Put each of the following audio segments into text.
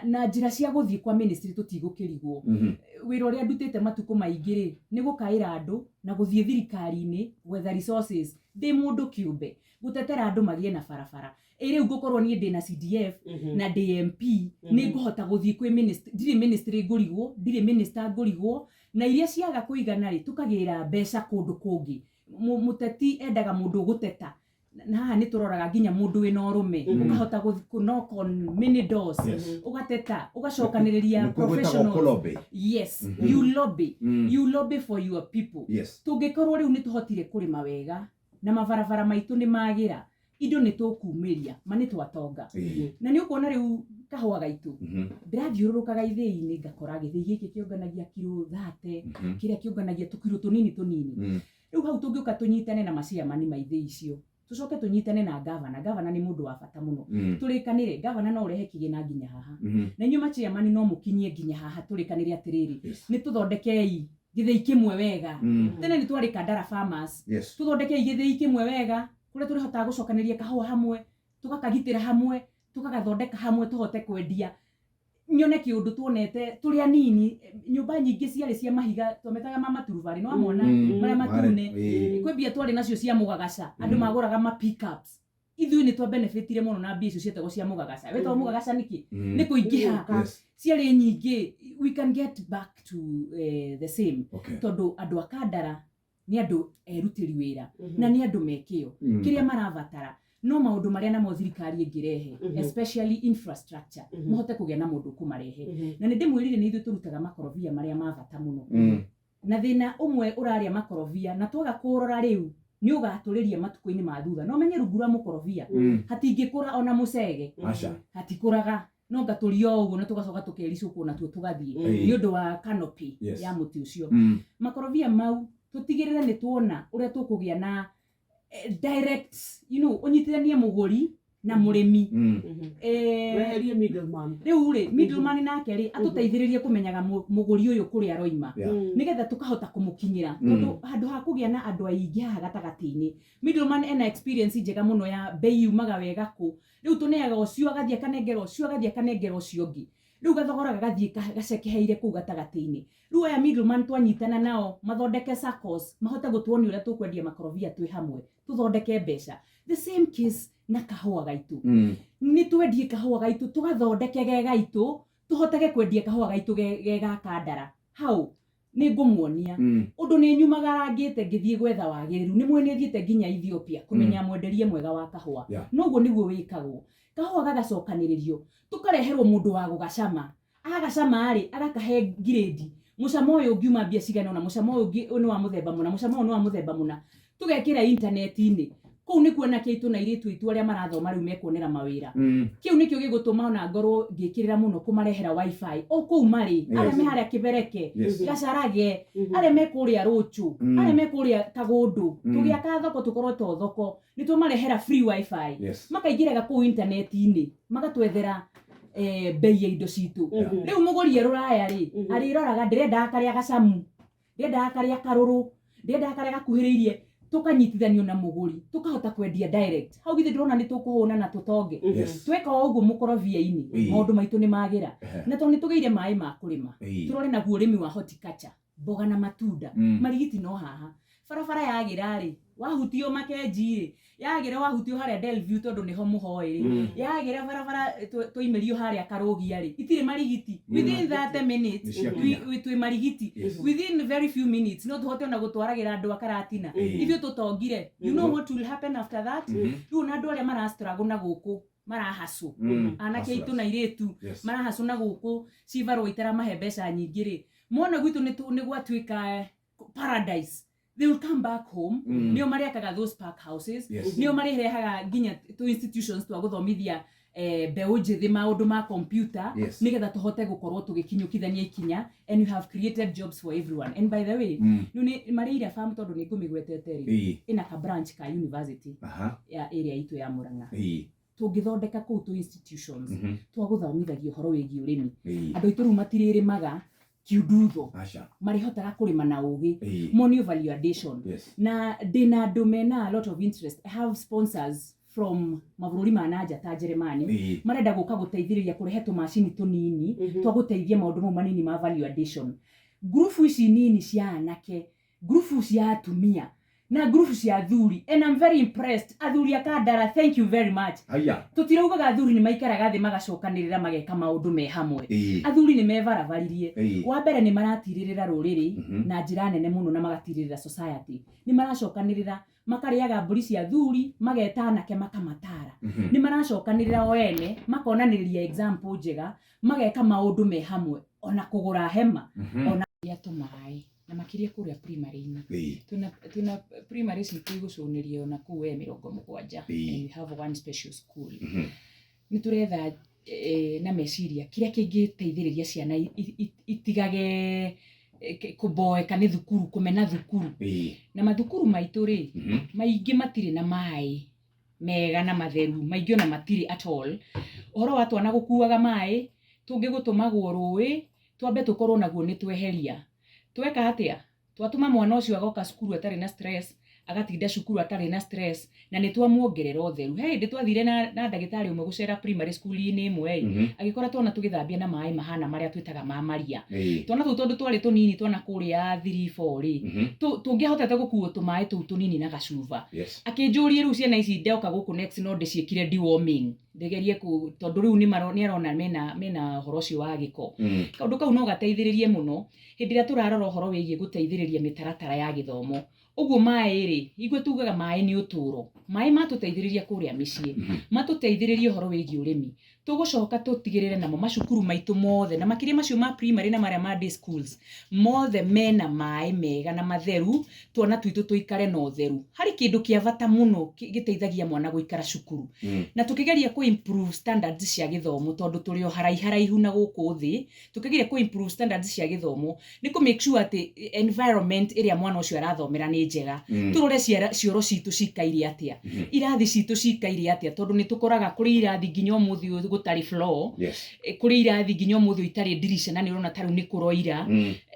Na njĩra cia gũthiĩ kwa ministry tũtigũkĩrigwo. Wĩra ũrĩa ndutĩte matukũ maingĩ rĩ, nĩ gũkaĩra andũ na gũthiĩ thirikari-inĩ gwetha resources ndĩ mũndũ kĩũmbe, gũtetera andũ magĩe na barabara. Ĩ rĩu ngũkorwo niĩ ndĩna CDF na ndĩ MP, nĩ ngũhota gũthiĩ kwĩ ministry, ndirĩ ministry ngũrigwo, ndirĩ minister ngũrigwo, na iria ciaga kũigana rĩ, tũkagĩra mbeca kũndũ kũngĩ. Mũteti endaga mũndũ ũgũteta. Na haha nĩ tũroraga nginya mũndũ wĩna ũrũme, ũkahota kũ knock on many doors, ũgateta, ũgacokanĩrĩria Nĩkuo gwĩtagwo professionals. kũlobby. Yes, you lobby. You lobby for your people. Tũngĩkorwo rĩu nĩ tũhotire kũrĩma wega na mabarabara maitũ nĩ magĩra, indo nĩ tũkumĩria, ma nĩ twatonga. Na nĩ ũkuona rĩu kahũa gaitũ, ndĩrathiũrũrũkaga ithĩi-inĩ ngakora gĩthĩi gĩkĩ kĩũnganagia kiro 30, kĩrĩa kĩũnganagia tũkiro tũnini tũnini. Rĩu hau tũngĩũka tũnyitane na maciamani ma ithĩi icio, tũcoke tũnyitane na gavana, gavana nĩ mũndũ wa bata mũno. Tũrĩkanĩre, gavana no ũrehe kĩgĩna nginya haha. Na inyuĩ maciamani no mũkinyie nginya haha, tũrĩkanĩre atĩrĩrĩ, nĩ tũthondekei gĩthĩi kĩmwe wega. Tene nĩ twarĩ Kandara Farmers. Tũthondekei gĩthĩi kĩmwe wega, kũrĩa tũrĩhotaga gũcokanĩria kahũa hamwe, tũgakagitĩra hamwe, tũgagathondeka hamwe tũhote kwendia. Nyone kĩũndũ tuonete tũrĩ anini, nyũmba nyingĩ ciarĩ cia mahiga, twametaga ma maturubarĩ, nĩ wamona? Marĩa matune. Kwĩ mbia twarĩ nacio cia mũgagaca, andũ magũraga ma pickups. Ithuĩ nĩ twa benefitire mũno na mbia icio cietagwo cia mũgagaca. Wetagwo mũgagaca nĩkĩ? Nĩ kũingĩha. Ciarĩ nyingĩ. We can get back to the same. Tondũ andũ a Kandara nĩ andũ erutĩri wĩra na nĩ andũ me kĩo. Kĩrĩa marabatara no maũndũ marĩa namo thirikari ĩngĩrehe, especially infrastructure, mahote kũgĩa na mũndũ ũkũmarehe. Na nĩ ndĩmwĩrire nĩ ithuĩ tũrutaga makorobia marĩa ma bata mũno. Na thĩna ũmwe ũrarĩa makorobia na twaga kũũrora rĩu nĩ ũgatũrĩria matukũ-inĩ ma thutha. Na ũmenye rungu rwa mũkorobia hatingĩkũra ona mũcege. Hatikũraga. No ngatũria o ũguo na tũgacoka tũkericũkwo natuo tũgathiĩ. Nĩ ũndũ wa canopy ya mũtĩ ũcio. Makorobia mau tũtigĩrĩre nĩ tuona ũrĩa tũkũgĩa na direct, ũnyitithanie mũgũri na mũrĩmi. Weherie middleman. Rĩu rĩ, middleman nake rĩ, atũteithĩrĩrie kũmenyaga mũgũri ũyũ kũrĩa aroima. Nĩgetha tũkahota kũmũkinyĩra. Tondũ handũ ha kũgĩa na andũ aingĩ haha gatagatĩ-inĩ, middleman ena experience njega mũno ya bei yumaga wega kũ. Rĩu tũneaga ũcio agathiĩ akanengera ũcio agathiĩ akanengera ũcio ũngĩ. Rĩu gathogora gagathiĩ gacekeheire kũu gatagatĩ-inĩ. Rĩu aya middleman twanyitana nao mathondeke SACCOs, mahote gũtuonia ũrĩa tũkwendia makorobia twĩ hamwe, tũthondeke mbeca. The same case na kahũa gaitũ. Nĩ twendie kahũa gaitũ, tũgathondeke ge gaitũ, tũhotage kwendia kahũa gaitũ ge ga Kandara. Hau nĩ ngũmuonia. Ũndũ nĩ nyumagarangĩte ngĩthiĩ gwetha wagĩrĩru. Nĩ mũĩ nĩ thiĩte nginya Ethiopia kũmenya mwenderie mwega wa kahũa. Noguo nĩguo wĩkagwo. Kahũa gagacokanĩrĩrio, tũkareherwo mũndũ wa gũgacama. Agacama rĩ, agakahe ngirĩndi. Mũcamo ũyũ ũngiuma mbia cigana ũna, mũcamo ũyũ ũngĩ nĩ wa mũthemba mũna, mũcamo ũyũ nĩ wa mũthemba mũna. Tũgekĩra intaneti-inĩ. Kũu nĩkuo anake aitũ na airĩtu aitũ arĩa marathoma rĩu mekuonera mawĩra. Kĩu nĩkĩo gĩgũtũma ona ngorwo ngĩkĩrĩra mũno kũmarehera wifi o kũu marĩ. Arĩa me harĩa Kĩbereke, Gacarage, arĩa me kũrĩa Rũchũ, arĩa me kũrĩa Kagũndũ. Tũgĩaka thoko tũkorwo to thoko, nĩ twamarehera free wifi. Makaingĩraga kũu intaneti-inĩ, magatwethera bei ya indo citũ. Rĩu mũgũri e rũraya rĩ, arĩroraga ndĩrendaga karĩa gacamu, ndĩrendaga karĩa karũrũ, ndĩrendaga karĩa gakuhĩrĩirie, tũkanyitithanio na mũgũri, tũkahota kwendia direct. Hau githĩ ndũrona nĩ tũkũhũna na tũtonge? Tweka o ũguo mũkorobia-inĩ, maũndũ maitũ nĩ magĩra. Na tondũ nĩ tũgĩire maĩ ma kũrĩma, tũrore naguo ũrĩmi wa horticulture, mboga na matunda, marigiti no haha. Barabara yagĩra rĩ, wahutio Makenji rĩ, yagĩra wahutio harĩa Delview tondũ nĩho mũhoĩ rĩ, yagĩra barabara twaimĩrio harĩa Karũgia rĩ, itirĩ marigiti. Within 30 minutes, Nĩ ciakinya. twĩ marigiti. Within very few minutes, no tũhote ona gũtwaragĩra andũ a Karatina. Ithuĩ tũtongire. You know what will happen after that? Rĩu ona andũ arĩa mara struggle na gũkũ, marahacũ. Anake aitũ na airĩtu, marahacũ na gũkũ, cibarũa itaramahe mbeca nyingĩ rĩ, mona gwitũ nĩ gwatuĩka paradise. They will come back home. Nĩo marĩakaga those park houses. Nĩo marĩrehaga nginya tũ institutions twa gũthomithia mbeũ njĩthĩ maũndũ ma computer, nĩgetha tũhote gũkorwo tũgĩkinyũkithania ikinya, and you have created jobs for everyone. And by the way, rĩu nĩ marĩire farm tondũ nĩ ngũmĩgwetete rĩ, ĩna ka branch ka university ya area itũ ya Murang'a. Tũngĩthondeka kũu tũ institutions twa gũthomithagia ũhoro wĩgiĩ ũrĩmi. Andũ aitũ rĩu matirĩrĩmaga kiundutho. Marĩhotaga kũrĩma na ũgĩ. Monio value addition. Na ndĩna andũ mena a lot of interest. I have sponsors From mabũrũri ma nanja ta Njeremani marenda gũka gũteithĩrĩria kũrehe tũmacini tũnini twa gũteithia maũndũ mau manini ma value addition. Ngurubu ici nini cia anake, ngurubu cia atumia na ngurubu cia athuri, and I'm very impressed, athuri a Kandara, thank you very much. Haya. Tũtiraugaga athuri nĩ maikaraga thĩ magacokanĩrĩra mageka maũndũ me hamwe. Athuri nĩ mebarabaririe. Wa mbere, nĩ maratirĩrĩra rũrĩrĩ na njĩra nene mũno na magatirĩrĩra society. Nĩ maracokanĩrĩra makarĩaga mbũri cia athuri, mageta anake makamatara. Nĩ maracokanĩrĩra o ene makonanĩrĩria example njega, mageka maũndũ me hamwe, ona kũgũra hema, ona ya tũmaĩ, na makĩria kũrĩa primary-inĩ. Twĩna primary citũ igũcũnĩrio na kũu we 70. And we have one special school. Nĩ tũretha na meciria kĩrĩa kĩngĩteithĩrĩria ciana itigage kũboeka nĩ thukuru, kũmena thukuru. Na mathukuru maitũ rĩ, maingĩ matirĩ na maĩ mega na matheru, maingĩ ona matirĩ at all. Ũhoro wa twana gũkuaga maĩ tũngĩ gũtũmagwo rũĩ, twambe tũkorwo naguo nĩ tweheria. Tweka atĩa? Twatũma mwana ũcio agoka cukuru atarĩ na stress, agatinda cukuru atarĩ na stress, na nĩ twamuongerera ũtheru. He hĩndĩ twathire na ndagĩtarĩ ũmwe gũcera primary school-inĩ ĩmwe ĩ, agĩkora twana tũgĩthambia na maĩ mahana marĩa twĩtaga ma maria. Twana tũu tondũ twarĩ tũnini, twana kũrĩa 3 4 rĩ, tũngĩahotete gũkuo tũmaĩ tũu tũnini na gacuba. Akĩnjũria, rĩu ciana ici ndoka gũkũ next no ndĩciĩkire deworming, ndĩgerie kũ tondũ rĩu nĩ arona mena ũhoro ũcio wa gĩko. Kaũndũ kau no gateithĩrĩrie mũno hĩndĩ ĩrĩa tũrarora ũhoro wĩgiĩ gũteithĩrĩria mĩtaratara ya gĩthomo. Ũguo maĩ rĩ, ithuĩ tugaga maĩ nĩ ũtũro. Maĩ matũteithĩrĩria kũrĩa mĩciĩ, matũteithĩrĩrie ũhoro wĩgiĩ ũrĩmi. Tũgũcoka tũtigĩrĩre namo macukuru maitũ mothe, na makĩria macio ma primary na marĩa ma day schools, mothe mena maĩ mega na matheru, twana twitũ tũikare na ũtheru. Harĩ kĩndũ kĩa bata mũno gĩteithagia mwana gũikara cukuru. Na tũkĩgeria kũ improve standards cia gĩthomo, tondũ tũrĩ o haraiharaihu na gũkũ thĩ, tũkĩgeria kũ improve standards cia gĩthomo nĩ kũ make sure atĩ environment ĩrĩa mwana ũcio arathomera nĩ njega. Tũrore cioro citũ cikaire atĩa, irathi citũ cikaire atĩa, tondũ nĩ tũkoraga kũrĩ irathi nginya ũmũthĩ ũyũ gũtarĩ floor. Kũrĩ irathi nginya ũmũthĩ ũyũ itarĩ ndirica, na nĩ ũrona ta rĩu nĩ kũroira.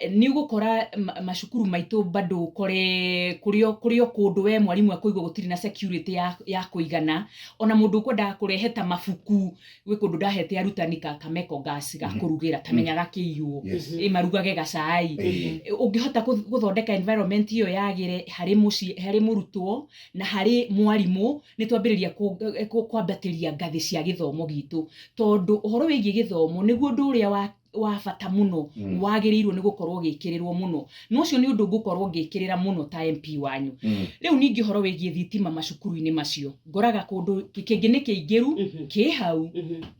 Nĩ ũgũkora macukuru maitũ bado ũkore kũrĩ o kũndũ we mwarimũ akũigua gũtirĩ na security ya kũigana. Ona mũndũ ũkwendaga kũrehe ta mabuku, gwĩ kũndũ ndahete arutani ka kameko gas ga kũrugĩra, ta menya gakĩiywo, ĩ marugage gacai. Ũngĩhota gũthondeka environment ĩyo yagĩre harĩ mũciĩ, harĩ mũrutwo na harĩ mwarimũ, nĩ twambĩrĩria kwambatĩria ngathĩ cia gĩthomo gitũ, tondũ ũhoro wĩgiĩ gĩthomo nĩguo ũndũ ũrĩa wa bata mũno wagĩrĩirwo nĩ gũkorwo ũgĩkĩrĩrwo mũno, na ũcio nĩ ũndũ ngũkorwo ngĩkĩrĩra mũno ta MP wanyu. Rĩu ningĩ ũhoro wĩgiĩ thitima macukuru-inĩ macio, ngoraga kũndũ kĩngĩ nĩ kĩingĩru kĩ hau,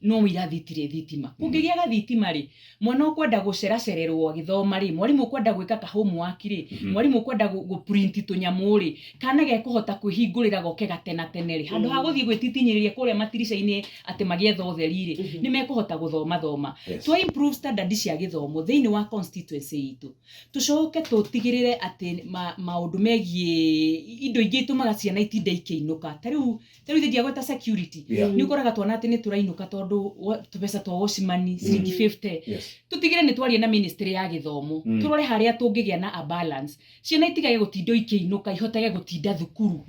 no irathi itirĩ thitima. Kũngĩgĩa gathitima rĩ, mwana ũkwenda gũceracererwo agĩthoma rĩ, mwarimũ ũkwenda gwĩka ka homework rĩ, mwarimũ ũkwenda gũ print tũnyamũ rĩ, kana gekũhota kwĩhingũrĩra goke gatena tene rĩ, handũ ha gũthiĩ gwĩtitinyĩrĩria kũrĩa matirica-inĩ atĩ magĩetha ũtheri rĩ, nĩ mekũhota gũthoma thoma. Twa improve standard cia gĩthomo thĩinĩ wa constituency itũ, tũcoke tũtigĩrĩre atĩ maũndũ megiĩ indo ingĩ itũmaga ciana itinde ikĩinũka, ta rĩu ithe ndiagweta security. Nĩ ũkoraga twana atĩ nĩ tũrainũka tondũ tũbeca twa wocimani ciringi 50. Tũtigĩre nĩ twaria na ministry ya gĩthomo, tũrore harĩa tũngĩgĩa na a balance, ciana itigage gũtinda ikĩinũka, ihotage gũtinda thukuru.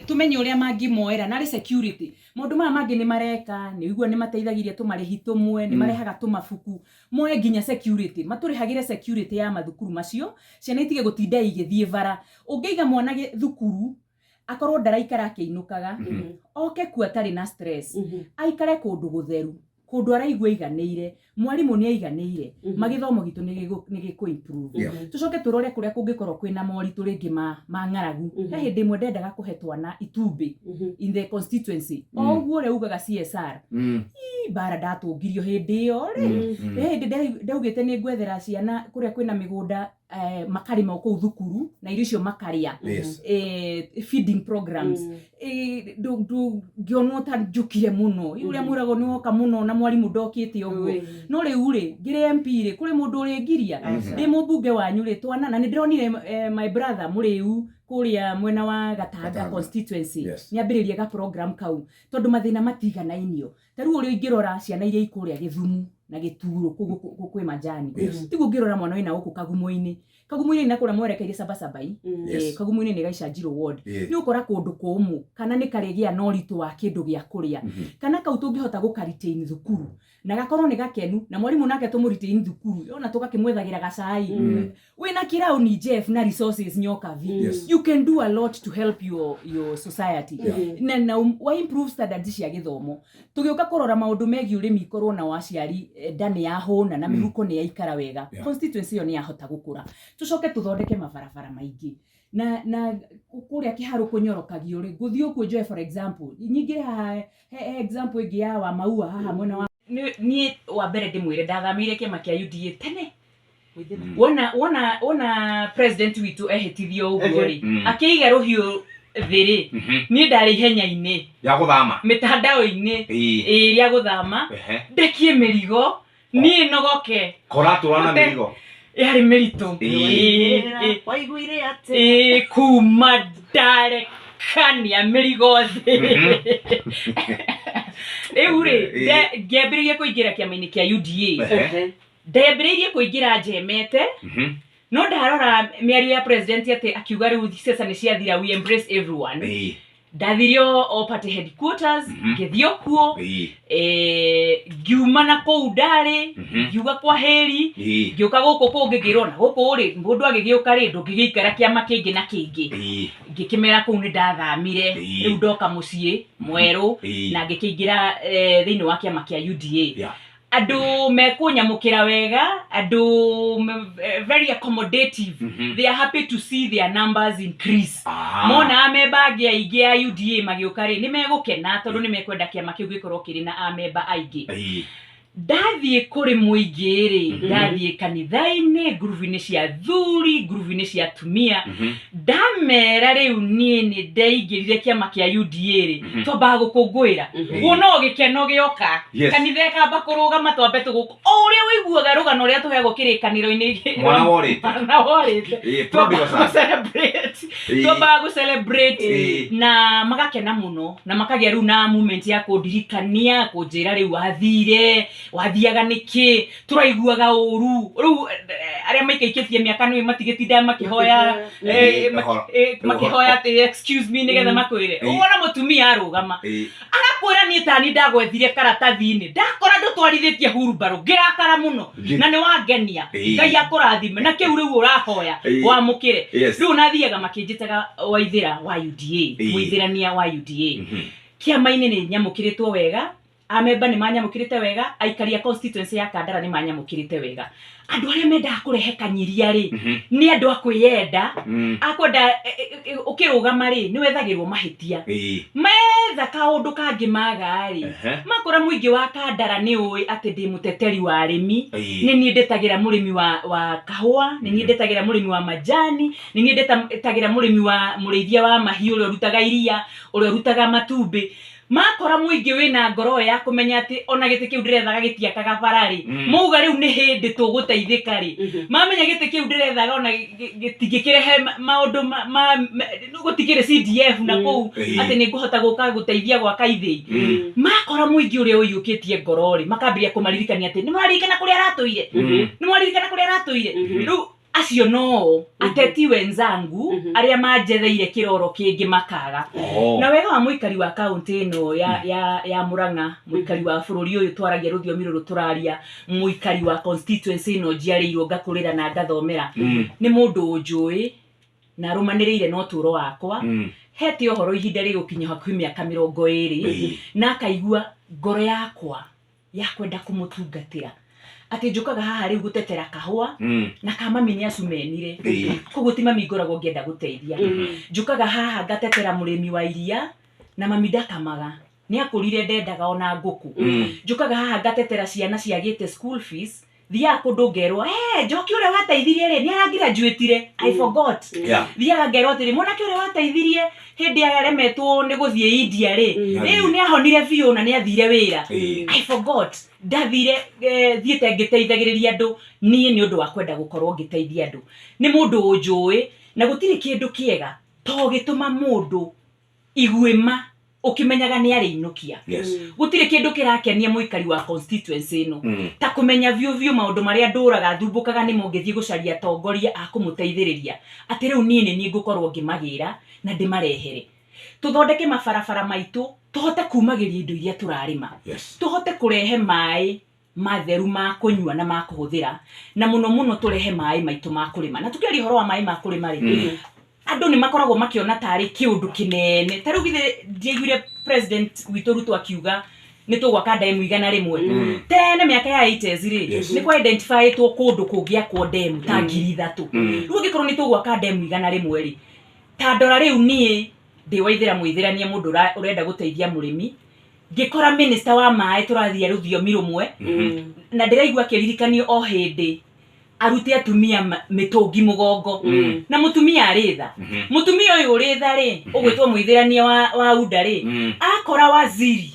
Tũmenye ũrĩa mangĩmoera narĩ security. Maũndũ maya mangĩ nĩ mareka, nĩ ũigua nĩ mateithagĩria tũmarĩhi tũmwe, nĩ marehaga tũmabuku, moe nginya security, matũrĩhagĩre security ya mathukuru macio, ciana itige gũtinda igĩthiĩ bara. Ũngĩiga mwana thukuru akorwo ndaraikara akĩinũkaga, oke kuo atarĩ na stress, aikare kũndũ gũtheru, kũndũ araigua aiganĩire, mwarimũ nĩ aiganĩire, magĩthomo gitũ nĩ gĩkũ improve. Tũcoke tũrore kũrĩa kũngĩkorwo kwĩna moritũ rĩngĩ ma ng'aragu. He hĩndĩ ĩmwe ndendaga kũhe twana itumbĩ in the constituency, o ũguo ũrĩa ugaga CSR. Ii, mbara ndatũngirio hĩndĩ ĩyo rĩ. He hĩndĩ ndaugĩte nĩ ngwethera ciana kũrĩa kwĩna mĩgũnda, makarĩma o kũu thukuru na irio icio makarĩa, feeding programs. Ngĩonwo ta njũkire mũno. Ũrĩa mwĩragwo nĩ woka mũno na mwarimũ ndokĩte ũguo. No rĩu rĩ, ngĩrĩ MP rĩ, kũrĩ mũndũ ũrĩngiria ndĩ mũmbunge wanyu rĩ, twana na nĩ ndĩronire my brother mũrĩu kũrĩa mwena wa Gatanga Gatanga. constituency Yes. nĩ ambĩrĩria ga program kau, tondũ mathĩna matiganainio. Ta rĩu ũrĩa ingĩrora ciana iria ikũrĩa Gĩthumu. Na Gĩturo kũu kwĩ majani. Yes. Tiguo ũngĩrora mwana wĩna gũkũ Kagumo-inĩ, Kagumo-inĩ na kũrĩa mwerekeire Sabasabai. Yes. Kagumo-inĩ nĩ Gaicanjirũ ward. Yeah. Nĩ ũkora kũndũ kũmũ kana nĩ karĩgĩa na ũritũ wa kĩndũ gĩa kũrĩa, kana kau tũngĩhota gũka-retain thukuru na gakorwo nĩ gakenu na mwarimũ nake tũmũ-retain thukuru ona tũgakĩmwethagĩra gacai. Wĩna kĩraũni Jeff na resources nyokavi, you can do a lot to help your society na wa improve standards cia gĩthomo. Tũgĩũka kũrora maũndũ megiĩ ũrĩmi, korwo na waciari nda nĩ yahũna na mĩhuko nĩ yaikara wega, constituency ĩyo nĩ yahota gũkũra. Tũcoke tũthondeke mabarabara maingĩ na kũrĩa kĩharũ kũnyorokagio rĩ, ngũthiĩ ũguo njoe for example nyingĩ haha he example ĩngĩ ya wa maua haha mwena wa niĩ wa mbere ndĩmwĩre ndathamĩire kĩama kĩa UDA tene. Wona president witũ ehĩtithio ũguo rĩ, akĩiga rũhiũ thĩ rĩ, niĩ ndarĩ ihenya-inĩ ya gũthama mĩtandao-inĩ ĩrĩa gũthama, ndekie mĩrigo niĩ nogoke. Koratũra na Hote. mĩrigo. Yarĩ mĩritũ. Ĩĩ. Waiguire atĩ Ĩĩ, kuma ndarekania mĩrigo thĩ rĩu rĩ, ngĩambĩrĩria kũingĩra kĩama-inĩ kĩa UDA. Ndambĩrĩirie kũingĩra njemete, no ndarora mĩario ya president atĩ akiuga rĩu ciaca nĩ ciathira, we embrace everyone. Ndathire o party headquarters, ngĩthiĩ kuo, ngiuma na kũu ndarĩ, ngiuga kwa heri, ngĩũka gũkũ kũngĩ, ngĩrwo na gũkũ rĩ, mũndũ agĩgĩũka rĩ, ndũngĩgĩikara kĩama kĩngĩ na kĩngĩ. Ngĩkĩmera kũu nĩ ndathamire. Rĩu ndoka mũciĩ mwerũ na ngĩkĩingĩra thĩinĩ wa kĩama kĩa UDA. Andũ mekũnyamũkĩra wega, andũ very accommodative. They are happy to see their numbers increase. Mona amemba angĩ aingĩ a UDA magĩũka rĩ, nĩ megũkena tondũ nĩ mekwenda kĩama kĩu gĩkorwo kĩrĩ na amemba aingĩ. Ndathiĩ kũrĩ mũingĩ rĩ, ndathiĩ kanitha-inĩ, ngurubu-inĩ cia athuri, ngurubu-inĩ cia atumia, ndamera rĩu niĩ nĩ ndeingĩrire kĩama kĩa UDA rĩ, twambaga gũkũngũĩra kuona o gĩkeno gĩoka. Kanitha ĩkamba kũrũgama, twambe tũgũkũ o ũrĩa ũiguaga rũgano rũrĩa tũheagwo kĩrĩkanĩro-inĩ. Mwana worĩte. Mwana worĩte. Prodigal Twambaga son. gũ-celebrate. Twambaga gũ-celebrate na magakena mũno na makagĩa rĩu na moment ya kũndirikania, kũnjĩra rĩu wathire wathiaga nĩkĩ, tũraiguaga ũru rĩu arĩa maikaikĩtie mĩaka nĩ matigĩtindaga makĩhoya makĩhoya atĩ excuse me nĩgetha makwĩre. Wona mũtumia arũgama agakwĩra niĩ tani ndagwethire karatathi-inĩ, ndakora ndũtwarithĩtie hurumbarũ, ngĩrakara mũno na nĩ wangenia. Ngai akũrathime na kĩu rĩu ũrahoya wamũkĩre. Rĩu nathiaga makĩnjĩtaga waithĩra wa UDA, mũithĩrania wa UDA. Kĩama-inĩ nĩ nyamũkĩrĩtwo wega, amemba nĩ manyamũkĩrĩte wega, aikari a constituency ya Kandara nĩ manyamũkĩrĩte wega. Andũ arĩa mendaga kũrehe kanyiria rĩ, nĩ andũ a kwĩyenda, akwenda ũkĩrũgama rĩ, nĩ wethagĩrwo mahĩtia. Metha kaũndũ kangĩ maga rĩ, makora mũingĩ wa Kandara nĩ ũĩ atĩ ndĩ mũteteri wa arĩmi. Nĩ niĩ ndetagĩra mũrĩmi wa kahũa, nĩ niĩ ndetagĩra mũrĩmi wa majani, nĩ niĩ ndetagĩra mũrĩmi wa mũrĩithia wa mahiũ ũrĩa ũrutaga iria, ũrĩa ũrutaga matumbĩ. Makora mũingĩ wĩna ngoro ĩyo ya kũmenya atĩ ona gĩtĩ kĩu ndĩrethaga gĩtiakaga bara rĩ, mauga rĩu nĩ hĩndĩ tũgũteithĩka rĩ. Mamenya gĩtĩ kĩu ndĩrethaga ona gĩtingĩkĩrehe maũndũ gũtikĩrĩ CDF na kũu, atĩ nĩ ngũhota gũka gũteithia gwaka ithĩi. Makora mũingĩ ũrĩa ũiyũkĩtie ngoro rĩ, makambĩrĩria kũmaririkania atĩ nĩ mwaririkana kũrĩa aratũire, nĩ mwaririkana kũrĩa aratũire. Rĩu acio no ateti wenzangu arĩa manjetheire kĩroro kĩngĩ makaga. Na wega wa mũikari wa kaũntĩ ĩno ya Murang'a, mũikari wa bũrũri ũyũ twaragia rũthiomi rũrũ tũraria, mũikari wa constituency ĩno njiarĩirwo, ngakũrĩra na ngathomera, nĩ mũndũ ũnjũĩ na arũmanĩrĩire na ũtũũro wakwa, hete ũhoro ihinda rĩgũkinya hakuhĩ mĩaka 20, na akaigua ngoro yakwa ya kwenda kũmũtungatĩra, atĩ njũkaga haha rĩu gũtetera kahũa na ka mami nĩ acumenire, koguo ti mami ngoragwo ngĩenda gũteithia. Njũkaga haha ngatetera mũrĩmi wa iria na mami ndakamaga, nĩ akũrire ndendaga ona ngũkũ. Njũkaga haha ngatetera ciana ciagĩte school fees. Thiaga kũndũ ngerwo, "Hey, Njoki ũrĩa wateithirie rĩ, nĩ aragraduatire." I forgot. Thiaga ngerwo atĩrĩ, mwanake ũrĩa wateithirie hĩndĩ aremetwo nĩ gũthiĩ India rĩ, rĩu nĩ ahonire biũ na nĩ athire wĩra. I forgot. Ndathire thiĩte ngĩteithagĩrĩria andũ niĩ nĩ ũndũ wa kwenda gũkorwo ngĩteithia andũ. Nĩ mũndũ ũnjũĩ na gũtirĩ kĩndũ kĩega to gĩtũma mũndũ iguĩma. Ũkĩmenyaga nĩ arĩinũkia. Gũtirĩ kĩndũ kĩrakenia mũikari wa constituency ĩno ta kũmenya biũ biũ maũndũ marĩa ndũraga thumbũkaga nĩmo ngĩthiĩ gũcaria atongoria a kũmũteithĩrĩria, atĩ rĩu niĩ nĩ niĩ ngũkorwo ngĩmagĩra na ndĩmarehere. Tũthondeke mabarabara maitũ, tũhote kumagĩria indo iria tũrarĩma. Tũhote kũrehe maĩ matheru ma kũnyua na ma kũhũthĩra, na mũno mũno tũrehe maĩ maitũ ma kũrĩma. Na tũkĩaria ũhoro wa maĩ ma kũrĩma rĩ, andũ nĩ makoragwo makĩona tarĩ kĩũndũ kĩnene. Ta rĩu githĩ ndiaiguire President witũ Ruto akiuga nĩ tũgwaka ndemu 100? Tene mĩaka ya 80s rĩ, nĩ kwa identifyĩtwo kũndũ kũngĩakwo ndemu ta 3000. Rĩu angĩkorwo nĩ tũgwaka ndemu 100 rĩ, ta ndora rĩu niĩ ndĩ Waithĩra Mũithĩrania, mũndũ ũrenda gũteithia mũrĩmi, ngĩkora minister wa maĩ tũrathia rũthiomi rũmwe, na ndĩraigua akĩririkanio o hĩndĩ arute atumia mĩtũngi mũgongo, na mũtumia arĩ tha. Mũtumia ũyũ ũrĩ tha rĩ, ũgwĩtwo Mũithĩrania wa UNDA rĩ, akora waziri.